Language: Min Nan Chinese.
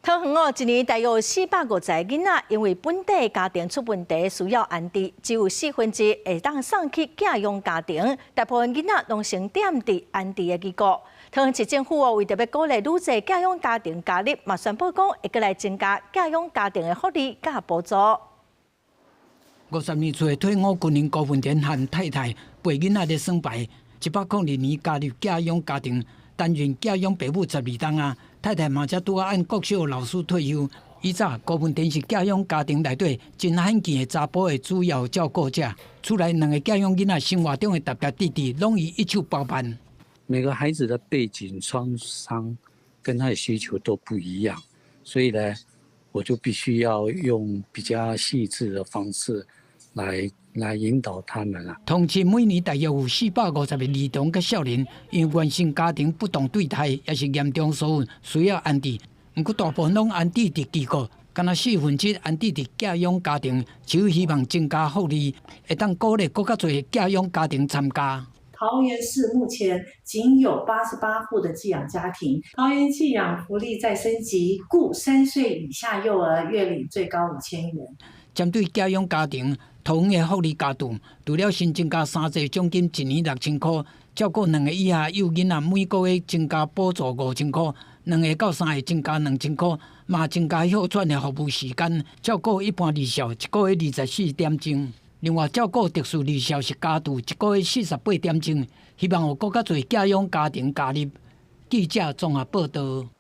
桃園哦，一年大約有450個囡仔，因為本底家庭出問題需要安置，只有四分之一會當送去寄養家庭，大部分囡仔攏先踮佇安置的機構。桃園市政府哦，為著欲鼓勵愈濟寄養家庭加入，嘛宣布講會閣來增加寄養家庭的福利佮補助。50年前退伍軍人高文田和太太陪囡仔咧耍牌，102年加入寄養家庭，擔任寄養爸母12冬啊。太太嘛才拄仔按國小老師退休。以早高文田是寄養家庭內底真罕見的查埔的主要照顧者，厝內兩個寄養囡仔生活中的點點滴滴，攏伊一手包辦。每個孩子的背景創傷跟他的需求都不一樣，所以呢，我就必須要用比較細緻的方式來引導他們啊。同時每年大約有450個兒童佮少年，因為原生家庭不當對待，抑是嚴重疏忽，需要安置。毋過大部分攏安置佇機構，干焦四分之一安置佇寄養家庭，只有希望增加福利，會當鼓勵閣較濟寄養家庭參加。桃園市目前僅有88戶的寄養家庭。桃園寄養福利再升級，故3歲以下幼兒月領最高5000元。針對寄養家庭，桃園的福利加注，除了新增加三濟獎金，一年6000箍，照顧兩個以下幼囡仔每個月增加補助5000箍，兩個到三個增加2000箍，嘛增加歇轉的服務時間，照顧一般兒少一個月24點鐘。另外，照顧特殊兒少是加注一個月48點鐘，希望有閣較濟寄養家庭加入。記者綜合報道。